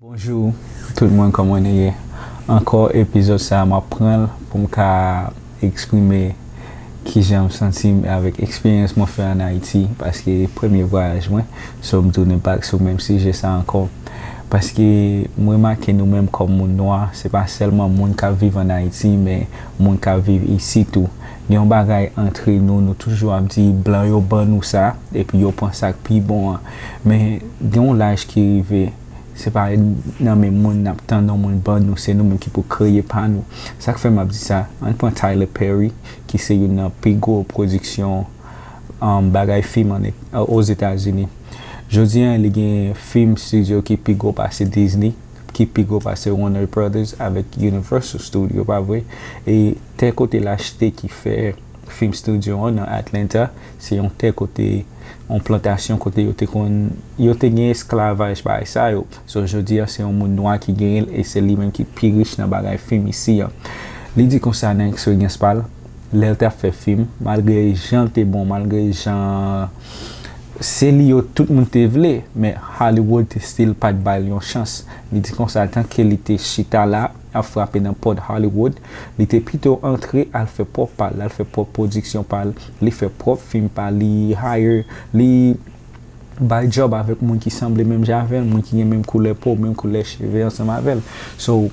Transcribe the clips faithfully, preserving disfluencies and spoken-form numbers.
Bonjou tout moun, kòman nou ye? Ankò epizòd sa a, m ap pran l pou m ka eksprime kijan m santi m avèk eksperyans mwen fè ann Ayiti, paske premye vwayaj mwen, so m tounen back sou menm sijè sa ankò. Paske m remake nou menm kòm moun nwa, se pa sèlman moun k ap viv ann Ayiti, men moun k ap viv isi tou. Gen yon bagay antre nou, nou toujou ap di blan yo ban nou sa, epi yo pran sa k pi bon an. Men gen yon laj ki rive, se pa nan men moun n ap tann yon moun ban nou, se nou menm ki pou kreye pa nou. Sa k fè m ap di sa, ann pran Tyler Perry, ki se youn nan pi gwo pwodiksyon, um, bagay fim ann, Ozetazini. Jodi a, li gen fim studio ki pi gwo pase Disney, ki pi gwo pase Warner Brothers avèk Universal Studio, pa vre? E tè kote l achte ki fè fim studio an nan Atlanta, se yon tè kote, yon plantasyon kote yo te konn, yo te gen esklavaj bagay sa yo. So, jodi a, se yon moun nwa ki genyen l e se li menm ki pi rich nan bagay fim isi an. Li di konsa nan eksperyans pa l, lè l t ap fè fim, malgre jan l te bon, malgre jan se li yo tout moun te vle, men Hollywood te still pa t ba l yon chans. Li di konsa, tanke li te chita la, ap frape nan pòt Hollywood, li te pito antre al fè pwòp pa l, al fè pwòp pwodiksyon pa l, li fè pwòp fim pa l, li hire, li bay job avèk moun ki sanble menm jan avè l, moun ki gen menm koulè po, menm koulè cheve ansanm avè l. So,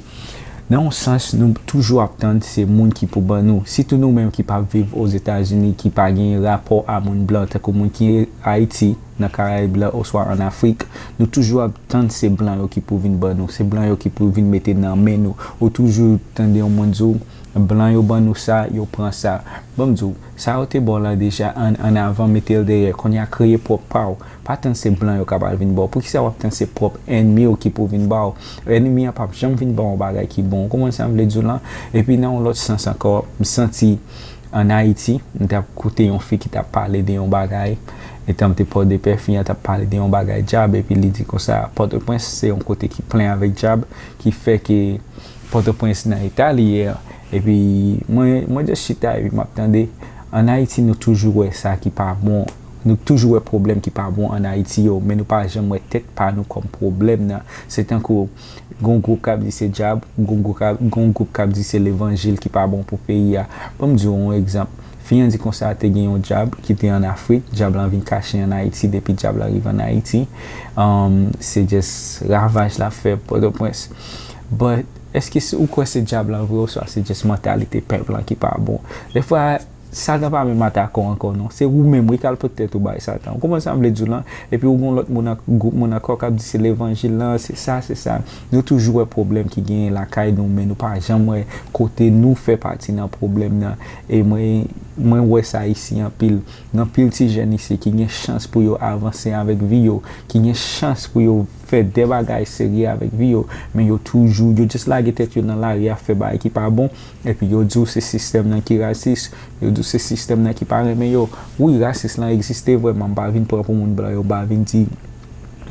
nan yon sans, nou toujou ap tann se moun ki pou ban nou. Sitou nou menm ki p ap viv Ozetazini, ki pa gen rapò a moun blan, tankou moun ki Ayiti, nan Karayib la, oswa ann Afrik, nou toujou ap tann se blan yo ki pou vin ban nou, se blan yo ki pou vin mete nan men nou. Ou toujou tande yon moun di w, blan yo ban nou sa, yo pran sa. Ban m di w, sa yo te ba w la deja ann, ann avan, mete l dèyè. Kounye a, kreye pwòp pa w. Pa tann se blan yo k ap al vin ba w. Poukisa w ap tann se pwòp ènmi w ki pou vin ba w? Ènmi an p ap janm vin ba w yon bagay ki bon. Ou konprann sa m vle di w lan? Epi nan yon lòt sans ankò, m santi ann Ayiti, m t ap koute yon fi ki t ap pale de yon bagay, etan m te Pòdepè, fi an t ap pale de yon bagay djab, epi li di konsa, Pòtoprens se yon kote ki plen avèk djab, ki fè ke Pòtoprens nan eta li ye a. Epi mwen, mwen just chita, epi m ap tande, ann Ayiti, nou toujou wè sa ki pa bon, nou toujou wè pwoblèm ki pa bon ann Ayiti yo, men nou pa janm wè tèt pa nou kòm pwoblèm nan. Se tankou, gon gwoup k ap di se djab, gon gwoup k ap, gon gwoup k ap di se levanjil ki pa bon pou peyi a. Ban m di w yon egzanp. Fi an di konsa, te gen yon djab ki te ann Afrik, djab lan vin kache ann Ayiti, depi djab lan rive ann Ayiti, um, se just ravaj l ap fè Pòtoprens. But, èske se, ou kwè se djab lan vre, oswa se just mantalite pèp lan ki pa bon? Dèfwa, Satan pa menm atake w ankò non. Se ou menm wi k al pote tèt ou bay Satan. Ou konprann sa m vle di w lan? Epi ou gon lòt moun, gwoup moun ankò k ap di se levanjil lan, se sa, se sa. Nou toujou wè pwoblèm ki genyen lakay nou, men nou pa janm wè kote nou fè pati nan pwoblèm nan. E mwen, mwen wè sa isi anpil. Gen anpil ti jèn isi ki gen chans pou yo avanse avèk vi yo, ki gen chans pou yo fè de bagay serye avèk vi yo, men yo toujou, yo just lage tèt yo nan lari a fè bagay ki pa bon, epi yo di w se sistèm nan ki rasis, yo di w se sistèm nan ki pa renmen yo. Wi, rasis lan egziste vrèman, m pa vin pran pou moun blan yo, m pa vin di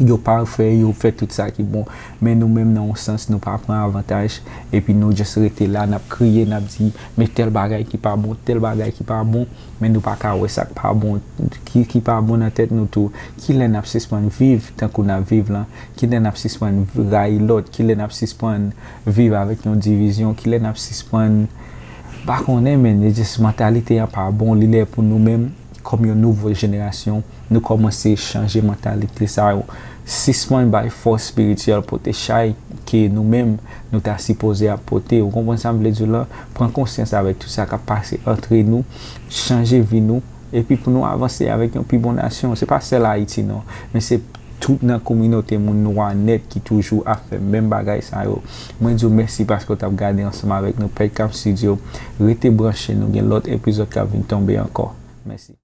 yo pafè, yo fè tout sa ki bon, men nou menm nan yon sans, nou pa pran avantaj, epi nou just rete la, n ap kriye, n ap di, men tèl bagay ki pa bon, tèl bagay ki pa bon, men nou pa ka wè sa k pa bon, ki, ki pa bon nan tèt nou tou. Kilè n ap sispann viv tankou n ap viv lan? Kilè n ap sispann rayi lòt? Kilè n ap sispann viv avèk yon divizyon? Kilè n ap sispann, pa konnen, men, e just mantalite an pa bon. Li lè pou nou menm, kòm yon nouvo jenerasyon, nou kòmanse chanje mantalite sa yo. Sispann bay fòs espirityèl pote chay ke nou menm, nou ta sipoze ap pote. Ou konprann sa m vle di w lan? Pran konsyans avèk tout sa k ap pase antre nou, chanje vi nou, epi pou nou avanse avèk yon pi bon nasyon. Se pa sèl Ayiti non, men se tout nan kominote moun nwa nèt ki toujou ap fè menm bagay sa yo. Mwen di w mèsi paske w t ap gade ansanm avèk nou Pèdkap Studio. Rete branche, nou gen lòt epizòd k ap vin tonbe ankò. Mèsi.